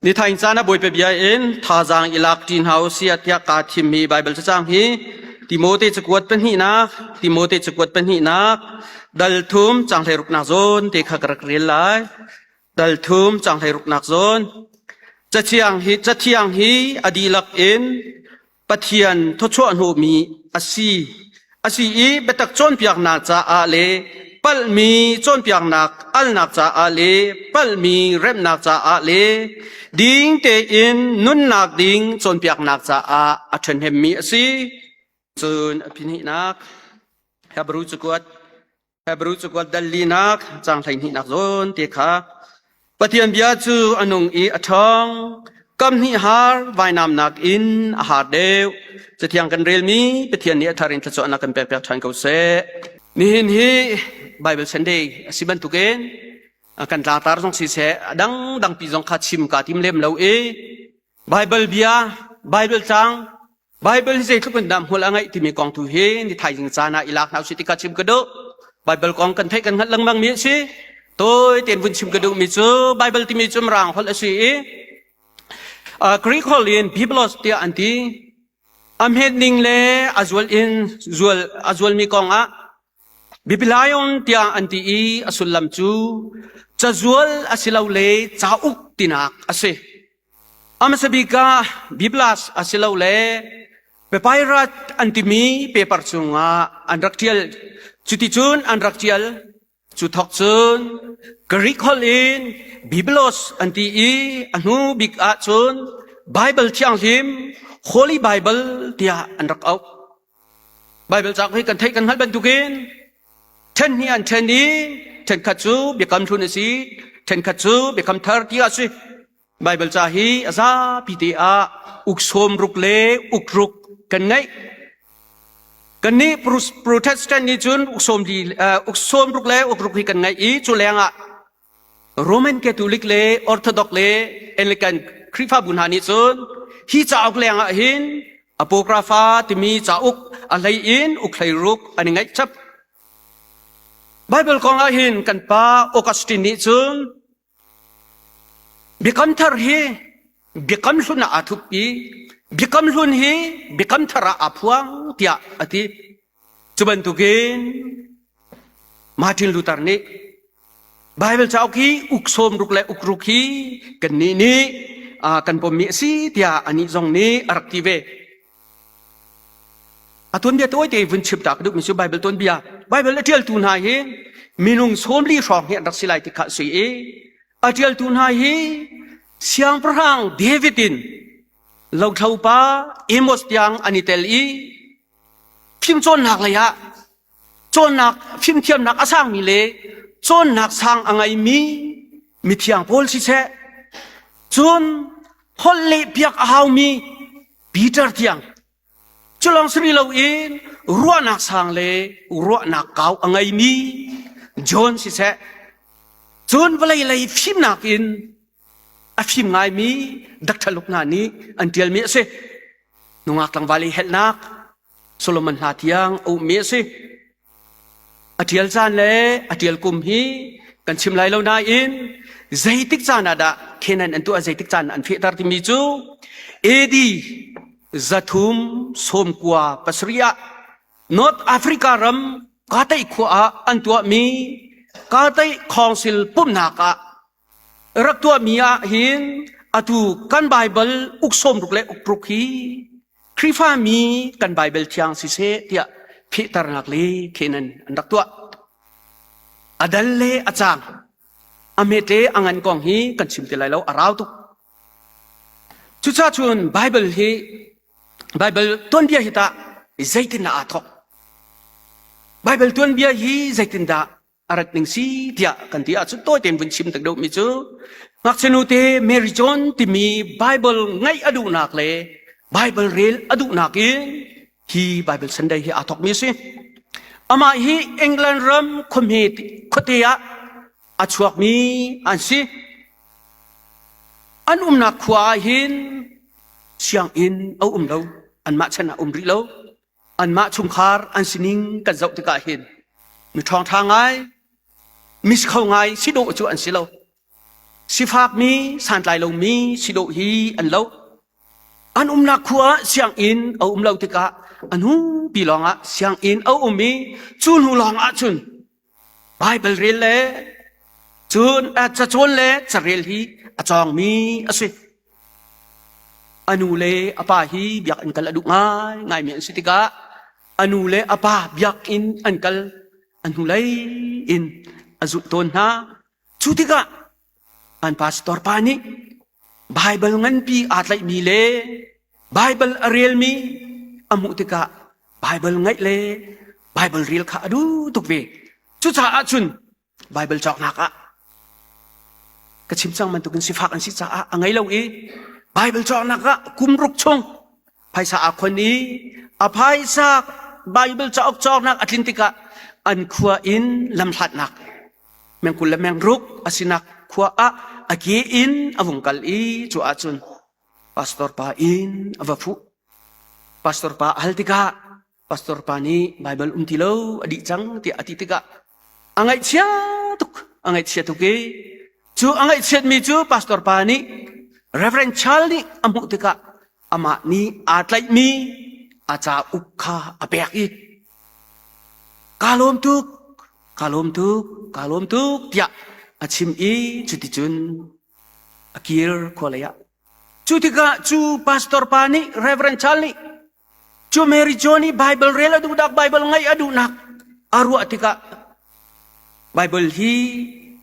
Nithaing caan ah Bawipa bia in thazaang i lak ṭi hna u sih tiah kaa thimmi Baibal cacang hi Timote cakuat pahnihnak, Timote cakuat pahnihnak, dal thum caang hleiruknak zawn te kha ka rak rel lai. Dal thum caang hleiruknak zawn. Cathiang hi, cathiang hi a dihlak in Pathian thawchuah hnawhmi a si. A si i biatak cawnpiaknak caah le palhmi cawnpiaknak alnak caah le palhmi remhnak caah le ding tein nunnak ding cawnpiaknak caah a ṭhahnemmi a si. Cun a phinihnak Hebru cakuat Hebru cakuat dal linak caang 12nak zawn te kha Pathian bia cu a nung i a ṭhawng kamhnih har vainamnak in a har deuh. Cathiang kan relmi Pathian nih a thar in thluachuahnak kan pekpiak ṭhan ko seh. Nihin hi Bible Sunday a si bantukin kan tlangtar zong siseh a dangdang pi zong kha chim kaa tim lem lo i Bible bia, Bible caang Baibal hi zeitluk in dah hmual a ngeih timi kong tu hi ni thaizing caan ah i lak hna usih ti kha chim ka duh. Baibal kong kan theih kan hngalh lengmang mi a si. Tawi tein vun chim ka duhmi cu Baibal timi cu Mirang holh a si i uh, Greek holh in Biblos tiah an ti. A hmet ning le a zual in zual a zualmi kong ah Biblion tiah an ti i a sullam cu cazual a si lo le cauk tinak a si. A hmasa bik ah Biblas asilole Papyrus an timi paper cungah an rak ṭial. Cuticun an rak ṭial. Cu thawk cun Greek holh in Biblos an ti i a hnu bik ahcun Baibal Thianghlim Holy Bible tiah an rak auh. Baibal cauk hi kan theih kan hngalh bantukin ṭhen hnih an ṭhen i ṭhenkhat cu Biakam Hlun a si, ṭhenkhat cu Biakam Thar ti a si. Baibal ca hi a zapi te ah uk sawm ruk le uk ruk kan ngeih. Kannih Protestant nih cun uk sawm li uk sawm ruk le uk ruk hi kan ngeih i cu lengah Roman Catholic le Orthodox le Anglican Khrihfabu hna nih cun hi cauk lengah hin Apocrypha timi cauk a hlei in uk hlei ruk an i ngeih chap. Baibal kong ah hin kan pa Augustine nih cun Biakam Thar hi Biakam Hlun ah aa thup i Biakam Hlun hi Biakam Thar ah aa phuang tiah a ti. Cu bantukin Martin Luther nih Baibal cauk hi uk sawm ruk le uk ruk hi kannih nih kan pommi a si tiah anih zong nih a rak ti ve. A tuanbia tawite vun chim ta ka duhmi cu Baibal tuanbia. Baibal a ṭialtu hna hi minung sawmli hrawng hi an rak si lai ti kha a si i a ṭialtu hna hi siangpahrang David in lothlopa Amos tiang an i tel i fimcawnnak lei ah cawnnak fimthiamnak a sangmi le cawnnak sang a ngeimi mithiang pawl siseh cun holh leh piak a haumi Peter tiang culong si rih loin ruahnak sang le ruahnak kau a ngeimi John siseh cun vawlei lei fimnak in a fim ngaimi Dr. Luke hna nih an ṭialmi a si. Nungak tlangval i helhnak Solomon hla tiang a ummi a si. A ṭial caan le a ṭial kum hi kan chim lai lo nain zeitik caan ah dah Canaan an tuah zeitik caan an fehter timi cu AD 397 ah North Africa ram Katai khua ah an tuahmi Katai Council pumhnak ah rak tuahmi ah hin atu kan Baibal uk sawm ruk le uk ruk hi Khrihfami kan Baibal thiang siseh tiah fehternak le khenan an rak tuah. A dal le a caang, a hmet le a ngan kong hi kan chim ti lai lo, a rau tuk. Cucaah cun Baibal hi Baibal tuanbia hi tah zeitindah aa thawk? Baibal tuanbia hi zeitindah a rat ning si tiah kan ti ahcun tawi tein vun chim tak deuhmi cu ngakchia nute Mary John timi Bible ngaih a duhnak le Bible rel a duhnak in hi Bible Sunday hi aa thawkmi a si. Amah hi England ram khuahme khuate ah a chuakmi an si. An umnak khua ah hin sianginn a um lo. Anmah chan ah um rih lo. Anmah chungkhar an sining kan zoh tikah hin mi ṭhawngṭha ngai, misikho ngai si dawh cu an si lo. Sifakmi santlai lomi si dawh hi an lo. An umnak khua ah sianginn a um lo tikah a hnupi lawngah sianginn a um i cu hnu lawng ahcun Baibal rel le cun cacawn le carel hi a cawngmi a si. A nu le a pa hi biakinn kal a duh ngaingaimi an si tikah a nu le a pa biakinn an kal a hnulei in a zulh tawn hna. Cu tikah an pastor pa nih Baibal nganpi aa tlaihmi le Baibal a relmi a hmuh tikah Baibal ngaih le Baibal rel kha a duh tuk ve. Cucaah cun Baibal cawknak ah ka chim cang bantukin sifak an si caah a ngei lo i Baibal cawknak ah kum ruk chung phaisa aa khon i a phaisa Baibal cauk cawknak a tlin tikah an khua in lamhlatnak mengkul le mengruk a sinak khua ah a ke in a vung kal i cu ahcun pastor pa inn a va fuh. Pastor pa a hal tikah pastor pa nih Baibal um ti lo a dih cang tiah a ti tikah a ngaihchia tuk a ngaihchia tuk i cu a ngaihchiatmi cu pastor pa nih Reverend Charles nih a hmuh tikah amah nih aa tlaihmi a cauk kha a pek i kaa lawm tuk kaa lawm tuk kaa lawm tuk tiah a chim i cuticun a kir khua lei ah Cu tikah cu pastor pa nih Reverend Charles nih cu Mary Jo nih Bible rel a duhnak Bible ngaih a duhnak a ruah tikah Bible hi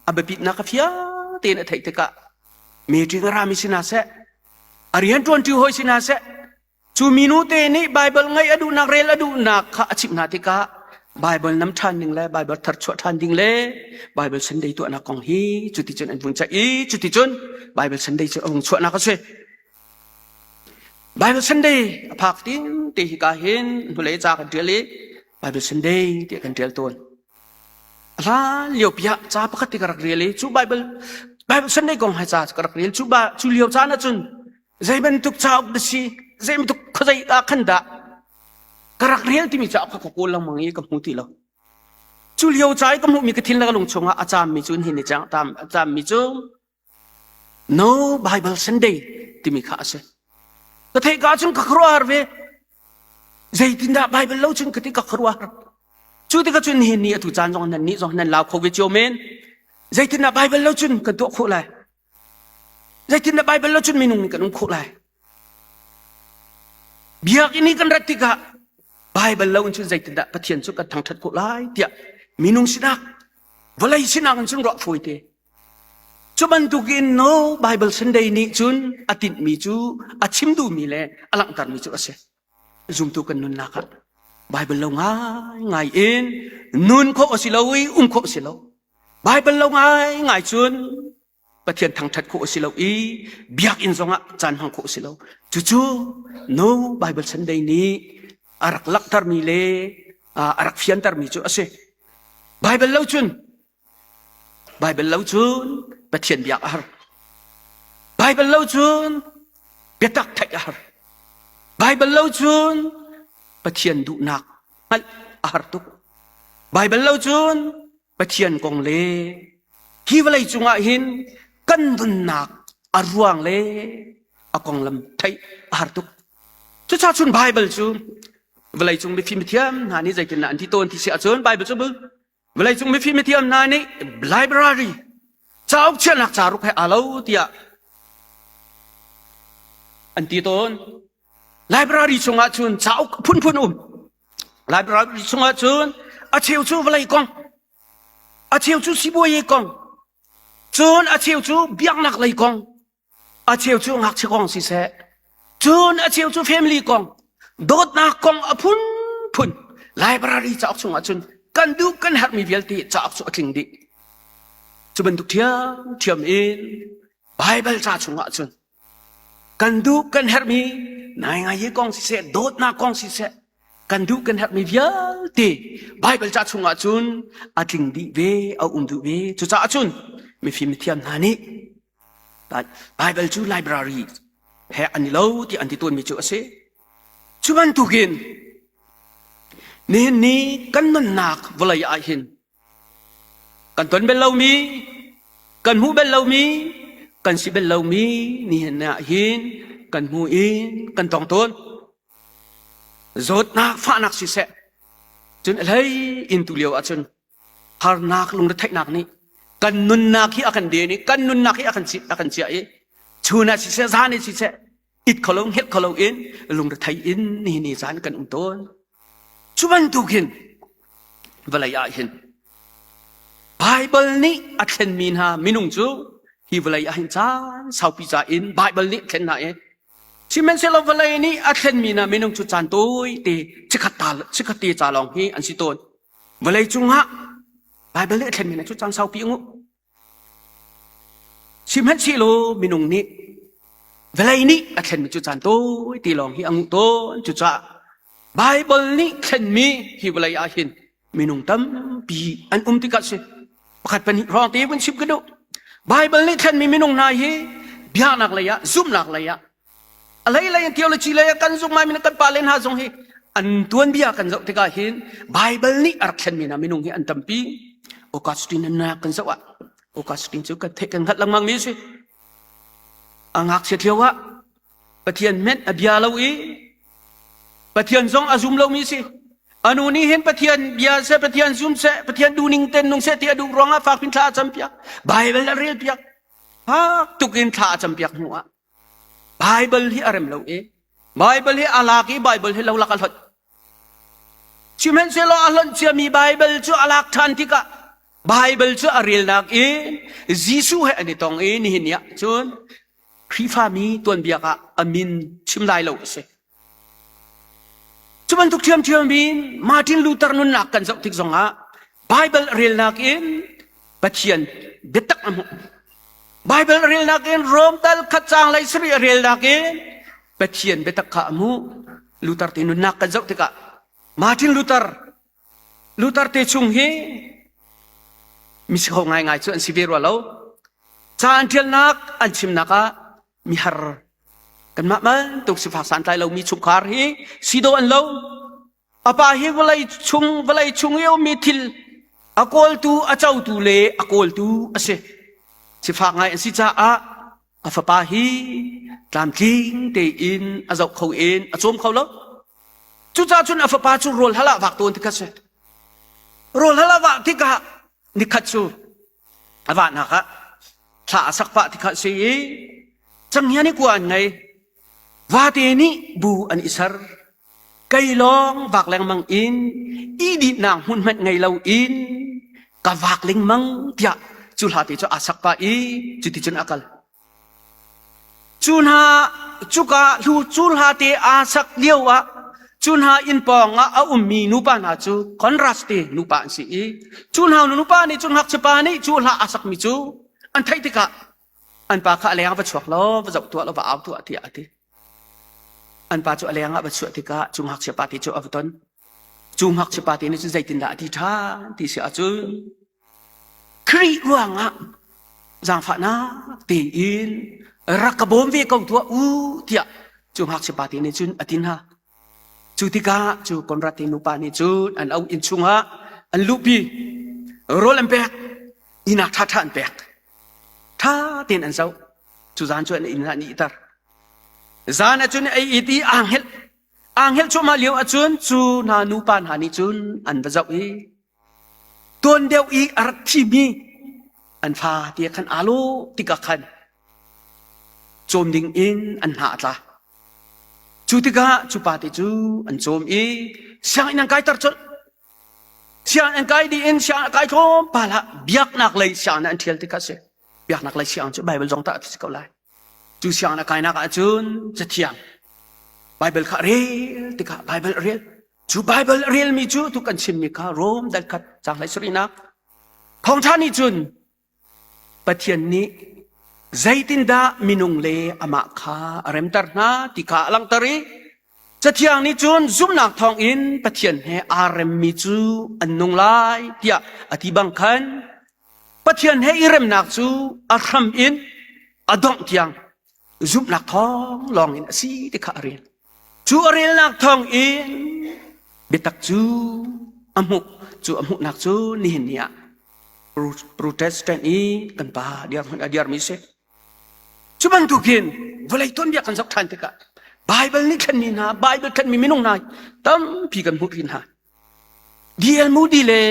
a biapitnak a fiang tein a theih tikah meeting a rami si hna seh a rianṭuanṭi hawi si hna seh Cu minu te nih Baibal ngaih a duhnak, rel a duhnak kha a chimh hna tikah Baibal nam ṭhan ding le Baibal tharchuah ṭhan ding le Baibal Sunday tuahnak kong hi cuticun an vung ceih i cuticun Baibal Sunday cu a vung chuahnak a si. Baibal Sunday a phak tin te hika hin hnulei ca kan ṭial i Baibal Sunday tiah kan ṭial tawn. A hlan lio pi ah ca pakhat ti ka rak rel i cu Baibal Baibal Sunday kong hai ca ka rak rel cu ba cu lio caan ahcun zei bantuk cauk na si zei bantuk khuazei ah khan dah ka rak rel timi cauk kha ka kawl lengmang i ka hmu ti lo cu lio ca i ka hmuhmi ka thin le ka lung chungah a caammi cu hin ni cang a caammi cu no Bible Sunday timi kha a si ka theih ka cun ka khuaruahhar ve zeitindah Bible lo cun ka ti ka khuaruahhar cu tikah cun nihin ni atu caan zong nan nih zong nan lau kho ve cio men zeitindah Bible lo cun kan tuah khawh lai Zeitindah Baibal lo cun minung nih kan um khawh lai? Biakinn i kan rat tikah Baibal lo in cun zeitindah Pathian cu kan thangṭhat khawh lai tiah minung sinak vawlei sinak in cun ruah fawi te. Cu bantukin no Bible Sunday nih cun a tinhmi cu a chim duhmi le a langhtermi cu a si. Zumtu kan nunnak ah Bible lo ngaingai in nun khawh a si lo i um khawh a si lo. Bible lo ngaingai cun Pathian thangṭhat khawh a si lo i biakinn zongah caan hmang khawh a si lo. Cucu No Bible Sunday nih a rak langhtermi le a rak fiantermi cu a si. Bible lo cun Bible lo cun Pathian biak a har. Bible lo cun biatak theih a har. Bible lo cun Pathian duhnak hngalh a har tuk. Bible lo cun Pathian kong le hi vawlei cungah hin kan nunnak a ruang le a konglam theih a har tuk. Cucaah cun Bible cu vawleicung mifim mithiam hna nih zeitindah an ti tawn ti si ahcun Bible cu vawleicung mifim mithiam hna nih library cauk chiahnak caruk he aa lo tiah an ti tawn. Library chungah cun cauk phunphun um. Library chungah cun a cheu cu vawlei kong, a cheu cu sibawi kong, cun a cheu cu biaknak lei kong, a cheu cu ngakchia kong siseh, cun a cheu cu family kong, dawtnak kong a phunphun library cauk chungah cun kan duh kan herhmi vialte cauk cu a tling dih. Cu bantuk ṭhiamṭhiam in Bible ca chungah cun Kan duh kan herhmi naingai kong siseh, dawtnak kong siseh, kan duh kan herhmi vialte Baibal ca chungah cun a tling dih ve, a um duh ve. Cucaah cun mifim mithiam hna nih Baibal cu library he an i lo ti an ti tawnmi cu a si. Cu bantukin nihin ni kan nunnak vawlei ah hin Kan ton bal lomi, kan hmuh bal lomi, kan si bel lomi nihin ah hin kan hmu in kan tong tawn. Zawtnak fahnak siseh, cun a hlei in tu lio ahcun harnak lungretheihnak nih kan nunnak hi a kan den i kan nunnak hi a kan a kan chiah i chun ah siseh zan ah siseh it kho lo hngelh kho lo in lungrethei in nihin ni caan kan um tawn. Cu bantukin vawlei ah hin Baibal nih a thlenmi hna minung cu hi vawlei ah hin caan saupi ca in Baibal nih a thlen hna i sihmanhsehlaw vawlei nih a thlenmi hna minung cu caan tawite chikkhat ta chikkhat te ca lawng hi an si tawn. Vawlei cungah Baibal nih a thlenmi hna cu caan saupi a nguh. Sihmanhsehlaw minung nih vawlei nih a thlenmi cu caan tawi ti lawng hi a nguh tawn. Cucaah Baibal nih thlenmi hi vawlei ah hin minung tampi an um tikah si pakhat pahnih hrawng te vun chim ka duh. Baibal nih thlenmi minung hna hi biaknak lei ah zumhnak lei ah A hleihlei in theology lei ah kan zung ngai mi kan pale hna zong hi an tuanbia kan zoh tikah hin Bible nih a rak thlenmi hna minung hi an tampi. Augustine na kan zoh ah Augustine cu kan theih kan hngalh lengmang mi a si. A ngakchiat lio ah Pathian hmenh a bia lo i Pathian zong a zum lomi si. Anu nih hin Pathian bia seh, Pathian zum seh, Pathian duhning ten nung seh ti a duh ruangah fak pin thla a cam piak. Bible a rel piak. Fak tuk in thla a cam piak hnu ah Baibal hi a rem lo i Baibal hi a lak i Baibal hi lolak a hlonh. Sihmanhsehlaw a hlonh ciami Baibal cu a lak ṭhan tikah Baibal cu a relnak in Jesuh he an i tong i nihin ni ah cun Khrihfami tuanbia ah a min chim lai lo a si. Cu bantuk ṭhiamṭhiam in Martin Luther nunnak kan zoh tik zongah Baibal relnak in Pathian biatak a hmuh. Baibal relnak in Rom dal khat caang lei sarih a relnak in Pathian biatak kha a hmuh. Luther te nunnak kan zoh tikah Martin Luther Luther te chung hi misikho ngaingai cu an si ve rua lo. Ca an ṭialnak an chimnak ah mihar kanmah bantuk sifak santlai lomi chungkhar hi si dawh an lo. A pa hi vawlei chung vawlei chung i a ummi thil a kawltu a cotu le a kawltu a si. Sifak ngai an si caah a fapa hi tlamtling tein a zoh kho in a cawm kho lo. Cucaah cun a fapa cu rawl hal ah vak tawn tikha si. Rawl hal ah vah tikah nikhat cu a vahnak ah thla a sak pah tikha si i canghngia nih kua an ngei. Vate nih bu an i ser. Kei lawng vak lengmang in i dinhnak hmun hmanh ngei lo in ka vak lengmang tiah cu hla te cu aa sak pah i cuticun a kal. Cu hna cuka hlu cu hla te aa sak lio ah cu hna inn pawng ah a ummi nupa hna cu Conrad te nupa an si i cu hna nupa nih cun ngakchiapa nih cu hla aa sakmi cu an theih tikah an pa kha a leng ah va chuak law va zoh tuah law va au tuah tiah a ti. An pa cu a leng ah va chuah tikah cu ngakchia pa te cu a va ton. Cu ngakchia pa te nih cun zeitindah a ti ṭhan ti si ahcun Khrih ruangah zaangfahnak tein rak ka bawm ve ko tuah u tiah cu ngakchia pa te nih cun a ti hna. Cu tikah cu Konrad te nupa nih cun an auh inn chungah an luhpi. Rawl an pek, ihnak ṭhaṭha an pek. Ṭha tein an zoh. Cu zan cu an inn ah an ihter. Zan ah cun ei it i aa hngelh. Aa hngelh cuahmah lio ahcun cu hna nupa hna nih cun an va zoh i tuan deuh i a rak thimi an fa ti khan aa lawh tikah khan cawm ding in an hna a tla. Cu tikah cu pa te cu an cawm i sianginn an kaiter colh. Sianginn an kai dih in sianginn a kai tlawmpal ah biaknak lei sianginn an ṭhial tikah a si. Biaknak lei sianginn cu Baibal zong tah a si ko lai. Cu sianginn a kainak ahcun cathiang Baibal kha a rel tikah Baibal a rel. Cu Baibal a relmi cu tu kan chimmi kha Rom dal khat caang hlei sarihnak thawngṭha nih cun Pathian nih zeitindah minung le amah kha a remter hna ti kha a langhter i Cathiang nih cun zumhnak thawngin Pathian he aa remmi cu an nung lai tiah a ti bang khan Pathian he i remnak cu a hram in a dongh tiang zumhnak thawng lawngin a si ti kha a rel. Cu a relnak thawngin biatak cu a hmuh. Cu a hmuhnak cu nihin ni ah Protestant i kan pa dirhmun a dirmi si. Cu bantukin vawlei tuanbia kan zoh ṭhan tikah Baibal nih thlenmi hna, Baibal thlenmi minung hna tampi kan hmuh rih hna. D.L. Moody le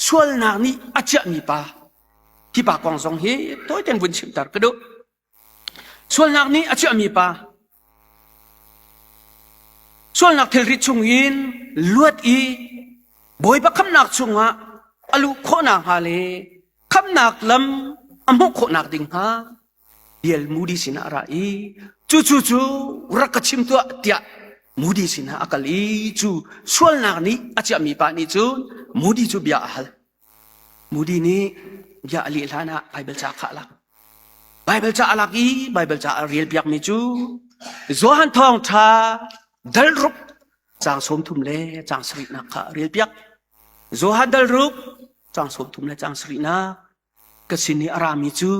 sualnak nih a ciahmi pa, hi pa kong zong hi tawitein vun chimter ka duh. Sualnak nih a chiahmi pa sualnak thilri chungin luat i Bawipa khamnak chungah a luh khawhnak hnga le khamnak lam a hmuh khawhnak ding hnga D.L. Moody sinah a ra i cu cu cu rak ka chim tuah tiah Moody sinah a kal i cu sualnak nih a chiahmi pa nih cun Moody cu bia a hal. Moody nih bia a leh hlan ah Baibal ca kha a lak. Baibal ca a lak i Baibal ca a rel piakmi cu Johan Thawngṭha dal ruk caang 30 le caang sarihnak kha a rel piak. Johan dal ruk caang 30 le caang sarihnak ka sin i a rami cu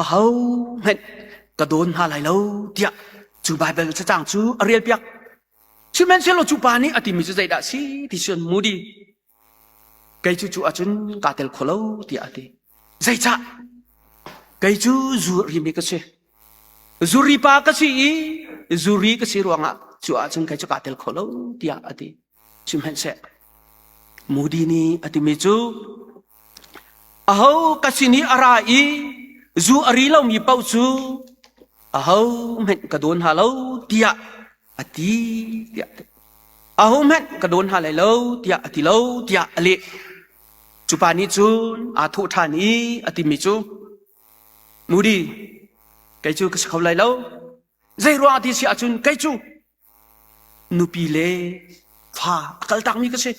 ahohmanh ka dawn hna lai lo tiah cu Baibal cacang cu a rel piak. Sihmanhsehlaw cu pa nih a timi cu zeidah a si ti cun Moody Kei cu cu ahcun kaa tel kho lo tiah a ti. Zeicah? Kei cu zuri ka si. Zuri pa ka si i zuri ka si ruangah cu ahcun kei cu kaa tel kho lo tiah a ti. Sihmanhseh Moody nih a timi cu aho ka sin i a ra i zu a ri lomi paoh cu aho hmanh ka dawn hna lo tiah a ti tiah ahohmanh ka dawn hna lai lo tiah a ti lo tiah a leh. Cu pa nih cun aa thawh ṭhan i a timi cu Moody kei cu ka si kho lai lo. Zei ruang ti si ahcun kei cu nupi le fa a kaltakmi ka si.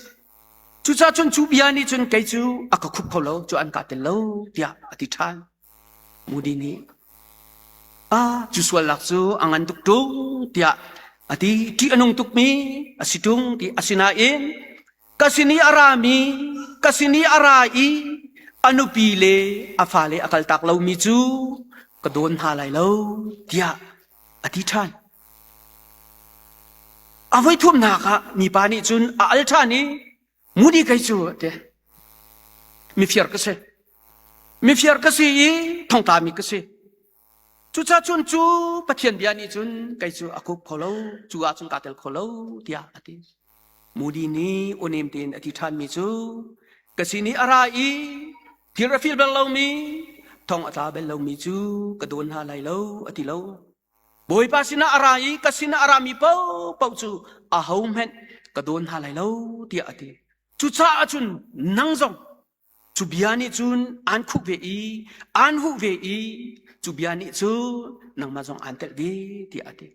Cucaah cun cu bia nih cun kei cu a ka khup kho lo, cu an ka tel lo tiah a ti ṭhan. Moody nih ah cu sualnak cu a ngan tuk ṭung tiah a ti. Ṭih a nung tukmi a si ṭung ti asinain ka sin i a rami ka sin i a ra i a nupi le a fale a kaltak lomi cu ka dawn hna lai lo tiah a ti ṭhan. A voi thumnak ah mipa nih cun a al ṭhan i Moody kei cu a ti. Mifiar ka si. Mifiar ka si i thongtlami ka si. Cucaah cun cu Pathian bia nih cun kei cu a khup kho lo, cu ah cun kaa tel kho lo tiah a ti. Moody nih awnem tein a ti ṭhanmi cu ka sin i a ra i thil a fil bal lomi, thong a tla bal lomi cu ka dawn hna lai lo a ti lo. Bawipa sinah a ra i ka sinah a rami paohpaoh cu ahohmanh ka dawn hna lai lo tiah a ti. Cucaah cun nang zong cu bia nih cun aan khuh ve i aan huh ve i cu bia nih cun nangmah zong aan telh ve tiah a ti.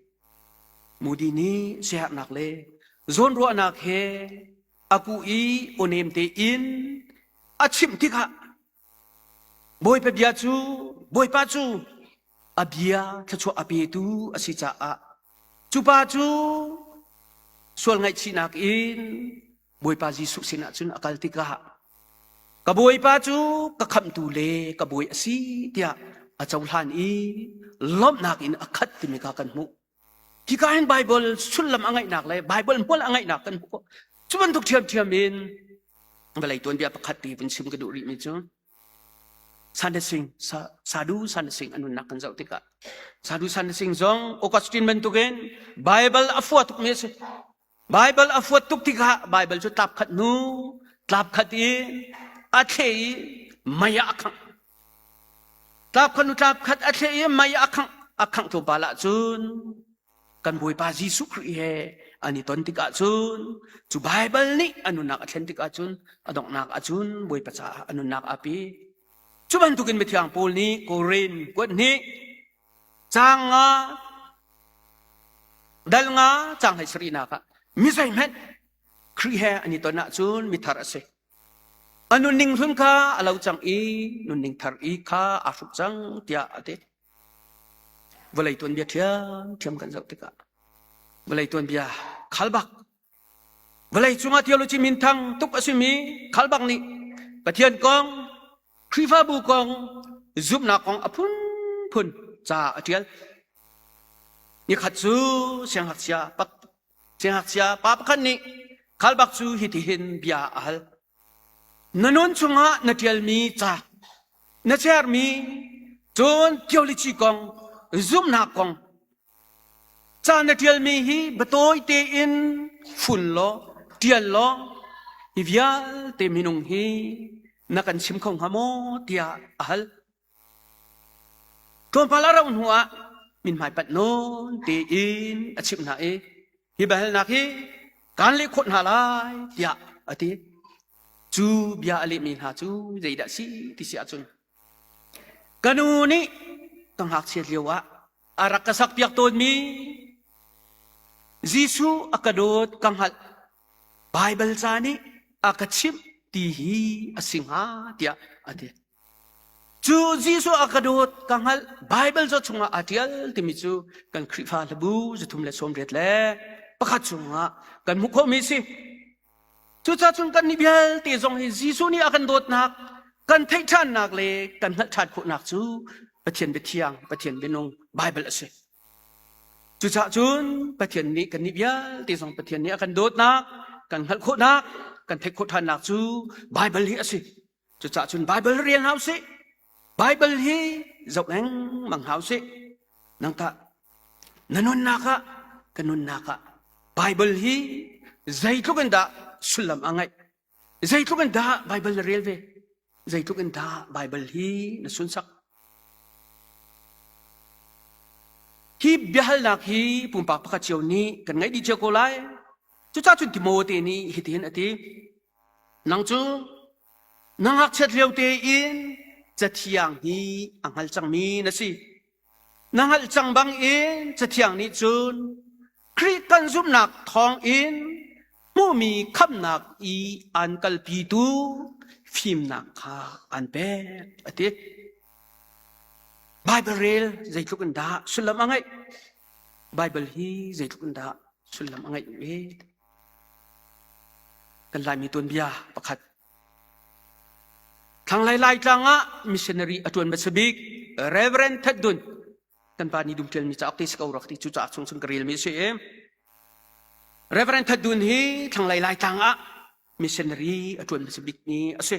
Moody nih siaherhnak le zawnruahnak he a kuh i awnem tein a chimh tikah Bawipa bia cu Bawipa cu a bia thluachuah a petu a si caah cu pa cu sual ngaihchihnak in Bawipa Jesuh sinah cun a kal tikah ka Bawipa cu ka khamhtu le ka bawi a si tiah a cohlan i lawmhnak in a khat timi kha kan hmuh. Hika hin Baibal sullam a ngeihnak le Baibal hmual a ngeihnak kan hmuh khawh. Cu bantuk ṭhiamṭhiam in vawlei tuanbia pakhat ti vun chim ka duh rihmi cu Sunday Singh, Sadhu Sunday Singh a nunnak kan zoh tikah Sadhu Sunday Singh zong Augustine bantukin Baibal a fua tukmi a si. Baibal a fuat tuk tikah Baibal cu tlap khat hnu tlap khat in a thleh i mei ah a khangh. Tlap khat hnu tlap khat a thleh i mei ah a khangh. A khangh tlawmpal ah cun kan Bawipa Jesuh Khrih he an i ton tikah cun cu Baibal nih a nunnak a thlen tikah cun a donghnak ah cun Bawipa caah a nunnak aa pe. Cu bantukin mithiang Paul nih Korin kuat hnih caang nga dal nga caang hlei sarihnak ah mi zeihmanh Khrih he an i ton ahcun mithar a si. A nunning hlun kha a lo cang i nunning thar i kha aa hruk cang tiah a ti. Vawlei tuanbia ṭhiamṭhiam kan zoh tikah vawlei tuanbia khalbak vawlei cungah theology minthang tuk a simi khalbak nih Pathian kong Khrihfabu kong zumhnak kong a phunphun ca a ṭial. Nikhat cu siangngakchia siangngakchia pa pakhat nih khalbak cu hitihin bia a hal. Na nun chungah na ṭialmi ca, na chermi. Cun theology kong, zumhnak kong, ca na ṭialmi hi biatawi tein fun law, ṭial law, hi vialte minung hi na kan chim kho hnga maw tiah a hal. Tlawmpal a rauh hnuah mithmai panh nawn tein a chimh hna i hi biahalnak hi kaan leh khawh hna lai tiah a ti. Cu bia a lehmi hna cu zeidah a si ti si ahcun ka nu nih ka ngakchiat lioah a rak ka sakpiak tawnmi Jesuh a ka dawt ka hngalh Baibal ca nih a ka chimh ti hi a si hnga tiah a ti. Cu Jesuh a ka dawt ka hngalh Baibal ca chungah aa ṭial timi cu kan Khrihfa hlabu 331 chungah kan hmuh khawhmi a si. Cucaah cun kannih vialte zong hi Jesuh nih a kan dawtnak, kan theih ṭhannak le kan hngalh ṭhan khawhnak cu Pathian biathiang, Pathian bianung Baibal a si. Cucaah cun Pathian nih kannih vialte zong Pathian nih a kan dawtnak, kan hngalh khawhnak, kan theih khawh ṭhannak cu Baibal hi a si. Cucaah cun Baibal rel hna usih. Baibal hi zoh lengmang hna usih. Nang tah na nunnak ah ka nunnak ah Baibal hi zeitluk in dah sullam a ngeih? Zeitluk in dah Baibal na rel ve? Zeitluk in dah Baibal hi na sunsak? Hi biahalnak hi pumpak pakhat cio nih kan ngaih dih cio ko lai. Cucaah cun Timote nih hitihin a ti. Nang cu na ngakchiat lio tein Cathiang hi a hngal cangmi na si. Na hngalh cang bangin Cathiang nih cun Khrih kan zumhnak thawngin hmuhmi khamhnak i aan kalpitu fimnak kha aan pek, a ti. Baibal rel zeitluk in dah sullam a ngeih? Baibal hi zeitluk in dah sullam a ngeih ve? Kan Laimi tuanbia pakhat. Thlanglei Laitlang ah missionary a ṭuan hmasa bik Reverend That Dun kan pa nih dum ṭialmi cauk te si ko rak ti cu cauk chung chung ka relmi a si i Reverend That Dun hi thlanglei Laitlang ah missionary a ṭuan hmasa bik mi a si.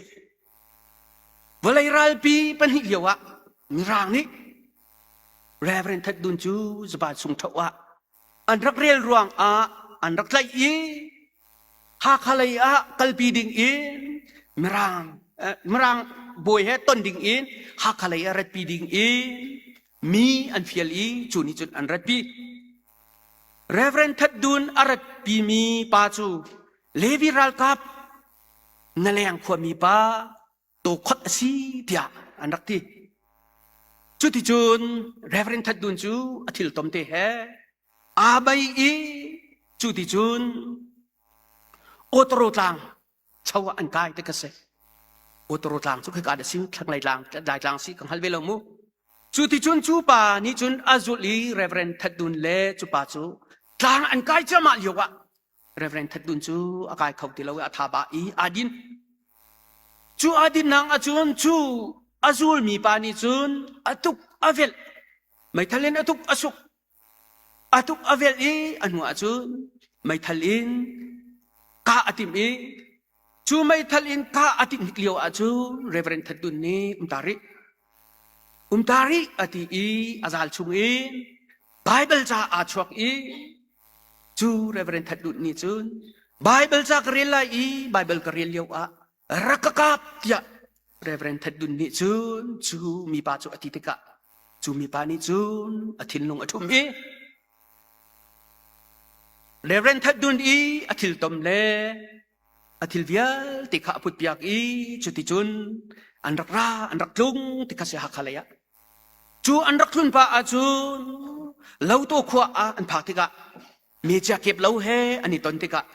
Vawlei ralpi pahnih lio ah Mirang nih Reverend That Dun cu Japan sung ṭho ah an rak rel ruangah an rak tlaih i Hakha lei ah kalpi ding in Mirang Mirang bawi he ton ding in Hakha lei ah ratpi ding in mi an fial i cu nih cun an ratpi. Reverend That Dun a ratpi mi pa cu Levi ralkap Naleng khuami pa tawkhot a si tiah an rak ti. Cuticun Reverend That Dun cu a thil tom te he aa bei i cuticun Otoro tlang cho ah an kai te ka si. Otoro tlang cu khika da si thlanglei tlang dai tlang si ka hngal ve lo mu. Cuticun cu pa nih cun a zulh i Reverend That Dun le cu pa cu tlang an kai cuahmah lio ah Reverend That Dun cu a kai kho ti lo i a tha ba i aa din. Cu aa dinnak ahcun cu a zulmi pa nih cun a tuk a velh. Meithal in a tuk a suk. A tuk a velh i a hnu ahcun meithal in kah a timh i cu meithal in kah a timh hnik lio ahcun Reverend That Dun nih um ta rih. Um ta rih a ti i a zal chung in Baibal ca aa chuak i Cu Reverend That Lut nih cun Baibal ca ka rel lai i Baibal ka rel lio ah rak ka kap tiah Reverend That Dun nih cun cu mipa cu a ti tikah cu mipa nih cun a thinlung a ṭhum i Reverend That Dun i a thiltom le a thil vialte kha a putpiak i cuticun an rak ra an rak tlung ti kha si Hakha lei ah Cu an rak tlun pah ahcun Loto khua ah an phak tikah Mechia Kep Lo he an i ton tikah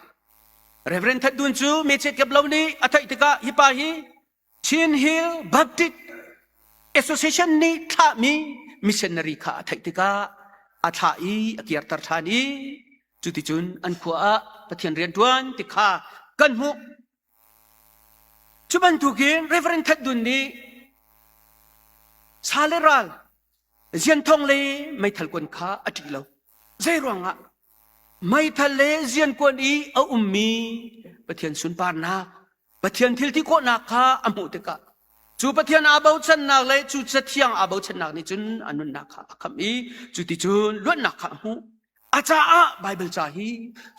Reverend That Dun cu Mechia Kep Lo nih a theih tikah hi pa hi Chin Hill Baptist Association nih thlahmi missionary kha a theih tikah a thlah i a kirter ṭhan i cuticun an khua ah Pathian rianṭuan ti kha kan hmuh. Cu bantukin Reverend That Dun nih sa le ral zianthong le meithal kuan kha a ṭih lo. Zei ruangah? Meithal le ziankuan i a ummi Pathian sunparnak, Pathian thil ti khawhnak kha a hmuh tikah. Cu Pathian aa bochannak le cu Cathiang aa bochannak nih cun a nunnak kha a khamh i cu ti cun luatnak kha a hmuh. A caah Baibal ca hi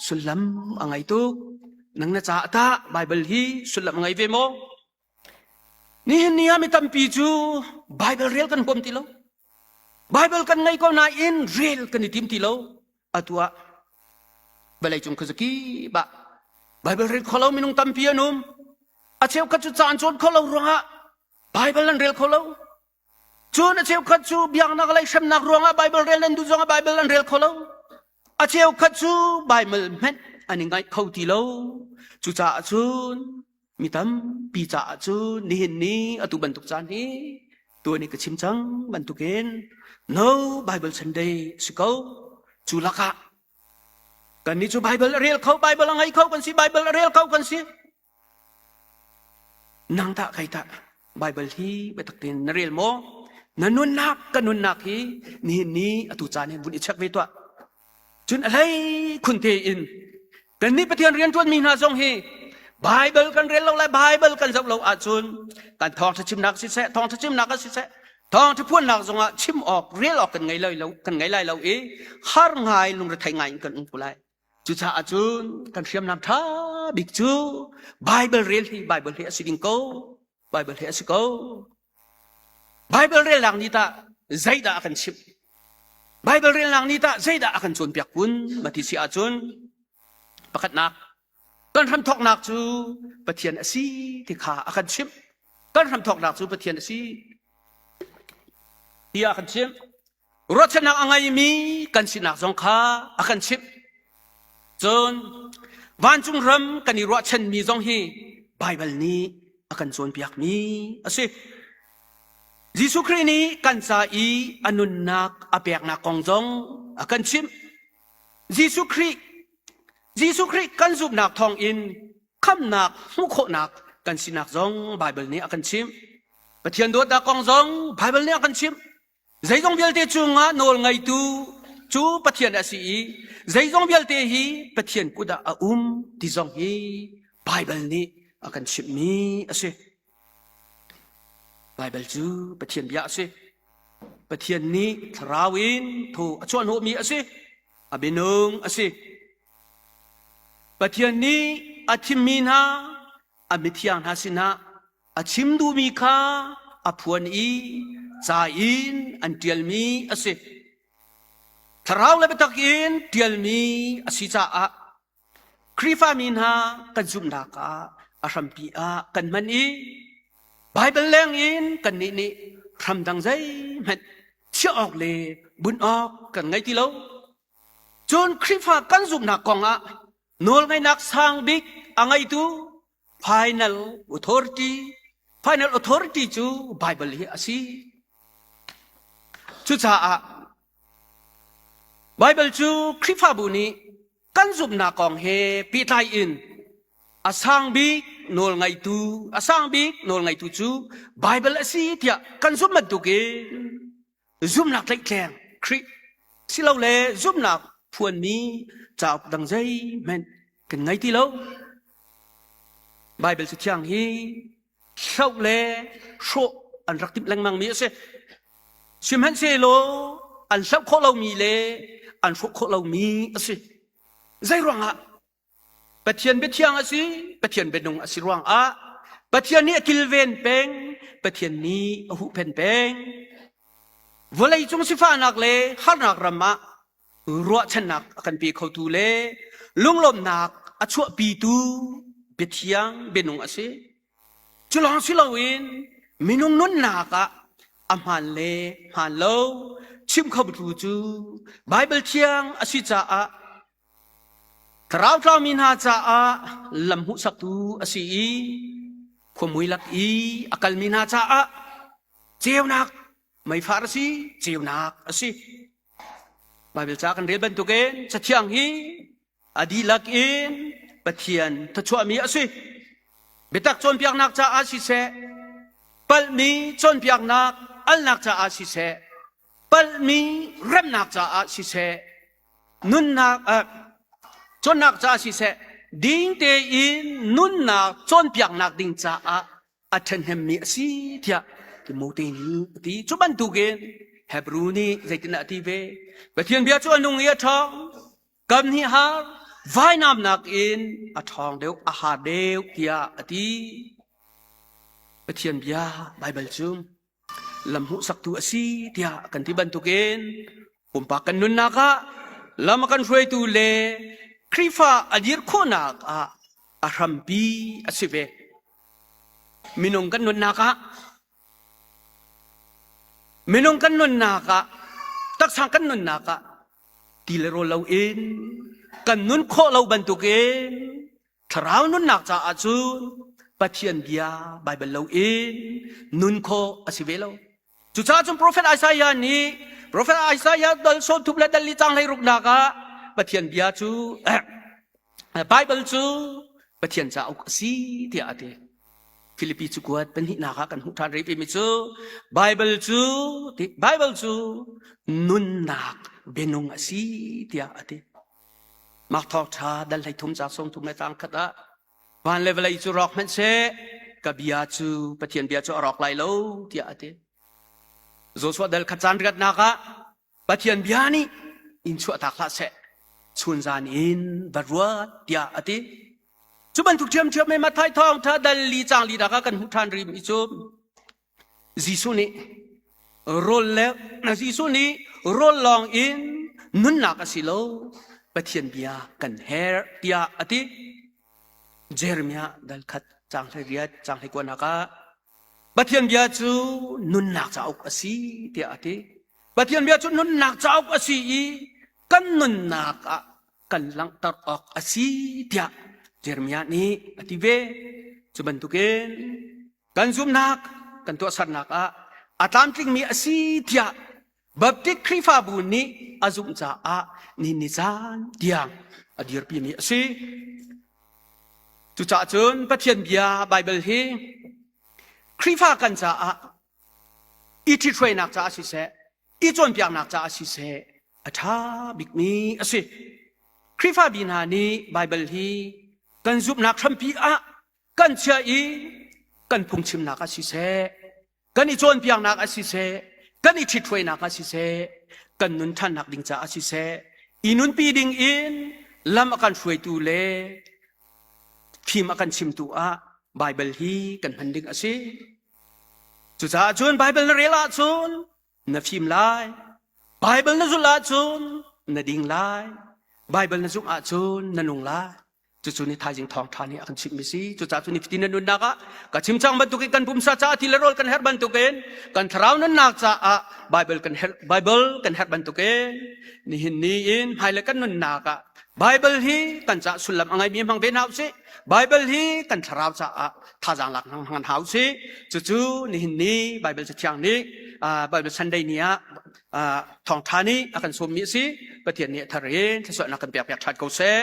sullam a ngei tuk. Nang na caah tah Baibal hi sullam a ngei ve maw? Nihin ni ah mi tampi cu Baibal rel kan huam ti lo. Baibal kan ngei ko nain rel kan i tim ti lo. Atu ah vawleicung khuazakip ah Baibal rel kho lo minung tampi an um. A cheukhat cu caan cawn kho lo ruangah Baibal an rel kho lo. Cun a cheukhat cu biaknak lei hremnak ruangah Baibal rel nan duh zongah Baibal an rel kho lo. A cheukhat cu Baibal hmanh an i ngaih kho ti lo. Cucaah cun mi tampi caah cun nihin ni atu bantuk caan hi tuan i ka chim cang bantukin no Bible Sunday si ko. Cu lakah kannih cu Bible a rel kho, Bible a ngei kho kan si, Bible a rel kho kan si. Nang tah kai tah Bible hi biatak tein na rel maw? Na nunnak ka nunnak hi nihin ni atu caan hin vun i check ve tuah. Cun a hlei khun tein kannih Pathian rianṭuanmi hna zong hi Bible kan rel lo lai Bible kan zoh lo ahcun kan thawngṭha chimnak siseh thawngṭha chimnak ah siseh thawngṭha phuannak zongah chim awk rel awk kan ngei lai lo kan ngei lai lo i har ngai lungrethei ngai in kan um ko lai. Cucaah cun kan hriamnam ṭha bik cu Bible rel hi Bible hi a si ding ko. Bible hi a si ko. Bible relnak nih tah zeidah a kan chimh? Bible relnak nih tah zeidah a kan cawnpiak kun? Ma ti si ahcun pakhatnak kan hramthawknak cu Pathian a si ti kha a kan chimh. Kan hramthawknak cu Pathian a si tiah a kan chimh. Ruahchannak a ngeimi kan sinak zong kha a kan chimh. Cun vancung ram kan i ruahchanmi zong hi Baibal nih a kan cawnpiakmi a si. Jesuh Khrih nih kan ca i a nunnak a peknak kong zong a kan chimh. Jesuh Khrih Jesuh Khrih kan zumhnak thawngin khamhnak hmuh khawhnak kan sinak zong Baibal nih a kan chimh. Pathian dawtnak kong zong Baibal nih a kan chimh. Zeizong vialte cungah nawl ngeitu cu Pathian a si i zeizong vialte hi Pathian kut ah a um ti zong hi Baibal nih a kan chimhmi a si. Baibal cu Pathian bia a si. Pathian nih thlarau in thaw a chuahhnawhmi a si. A bianung a si. Pathian nih a thimmi hna a mithiang hna sinah A chim duhmi kha a phuan i ca in an ṭialmi a si. Thlarau le biatak in ṭialmi a si caah Khrihfami hna kan zumhnak ah a hrampi ah kan hman i Baibal leng in kannih nih hram dang zeihmanh chiah awk le bunh awk kan ngei ti lo. Cun Khrihfa kan zumhnak kong ah nawlngeihnak sang bik a ngeitu Final authority final authority cu Bible hi a si. Cucaah Bible cu Khrihfabu nih kan zumhnak kong he pehtlai in a sang bik nawlngeitu a sang bik nawlngeitu cu Bible a si tiah kan zumh bantukin zumhnak tlaihtleng Khrih silole zumhnak phuanmi cauk dang zeihmanh kan ngei ti lo. Baibal Cathiang hi hloh le hrawh an rak timh lengmangmi a si. Sihmanhsehlaw an hloh khawh lomi le an hrawh khawh lomi a si. Zeiruangah Pathian biathiang a si, Pathian bianung a si ruangah Pathian nih a kilven peng, Pathian nih a huhphen peng. Vawleicung sifahnak le harnak ram ah ruahchannak a kan pe khotu le lunglawmhnak a chuahpitu biathiang bianung a si. Cu lawng si loin minung nunnak ah a hmaan le hmaan lo chim khotu cu Baibal thiang a si caah Thlarau tlaumi hna caah lam hmuhsaktu a si i khuamui lak i a kalmi hna caah ceunak meifar a si, ceunak a si. Baibal ca kan rel bantukin Cathiang hi a dihlak in Pathian thluachuahmi a si. Biatak cawnpiaknak caah siseh, palhmi cawnpiaknak alnak caah siseh, palhmi remnak caah siseh, nunnak ah cawnnak caah siseh ding tein nunnak cawnpiaknak ding caah. A ṭhahnemmi a si tiah Timote nih a ti. Cu bantukin Hebru nih zeitindah a ti ve? Pathian bia cu a nung i a ṭhawng. Kam hnih har vainam nakin a ṭhawng deuh, a har deuh tiah a ti. Pathian bia Baibal cu lam hmuhsaktu a si tiah kan ti bantukin pumpak kan nunnak ah lam a kan hruaitu le Khrihfa a dir khawhnak ah a hrampi a si ve. Minung kan nunnak ah minung kan nunnak ah taksa kan nunnak ah ti le rawl loin kan nun khawh lo bantukin Thlarau nunnak caah cun Pathian bia Baibal loin nun khawh a si ve lo. Cucaah cun Profet Isaiah nih Profet Isaiah dal sawmthum le dal li cang hlei ruknak ah Pathian bia cu Baibal cu Pathian cauk a si tiah a ti. Filipi cakuat pahnihnak ah kan hmuh ṭhan rih mi cu Baibal cu Baibal cu nunnak bianung a si tiah a ti. Mark thawngṭha dal 13 ca 30 le tlang khat ah van le vawlei cu rawk hmanh seh ka bia cu Pathian bia cu a rawk lai lo tiah a ti. Joshua dal khat caan riatnak ah Pathian bia nih in chuahtak hlah seh chunzan in va ruat tiah a ti. Cu bantuk ṭhiamṭhiam in Matthai thawngṭha dal li cang li dak ah kan hmuh ṭhan rih mi cu Jesuh nih rawl le Jesuh nih rawl lawng in nunnak a si lo Pathian bia kan herh tiah a ti. Jeremiah dal khat caang 18 caang 29 ah Pathian bia cu nunnak cauk a si tiah a ti. Pathian bia cu nunnak cauk a si i kan nunnak ah kan langhter awk a si tiah Jeremiah nih a ti ve. Cu bantukin Kan zumhnak, kan tuahsernak ah a tlamtlingmi a si tiah Baptist Khrihfabu nih a zumh caah nihin ni caan tiang a dirpimi a si. Cucaah cun Pathian bia Baibal hi Khrihfa kan caah i ṭhithruainak caah siseh, i cawnpiaknak caah siseh a ṭha bikmi a si. Khrihfabi hna nih Baibal hi kan zumhnak hrampi ah kan chiah i kan phungchimnak ah siseh kan i cawnpiaknak ah siseh kan i ṭhithruainak ah siseh kan nun ṭhannak ding caah siseh i nunpi ding in lam a kan hruaitu le fim a kan chimtu ah Baibal hi kan hman ding a si. Cucaah cun Baibal na rel ahcun na fim lai. Baibal na zulh ahcun na ding lai. Baibal na zumh ahcun na nung lai. Cucu ni thaizing thawngṭha nih a kan chimhmi si. Cucaah cu nifatin na nunnak ah ka chim cang bantukin kan pumsa caah thi le rawl kan herh bantukin kan thlarau nunnak caah Baibal kan herh Baibal kan herh bantukin nihin ni in hmailei kan nunnak ah Baibal hi kan caah sullam a ngeimi hmang ve hna usih. Baibal hi kan thlarau caah thazaang lak hmang hna usih. Cucu nihin ni Baibal Cathiang nih Baibal Sunday ni ah thawngṭha nih a kan sawmmi a si. Pathian nih a thar in thluachuahnak kan pekpiak ṭhan ko seh.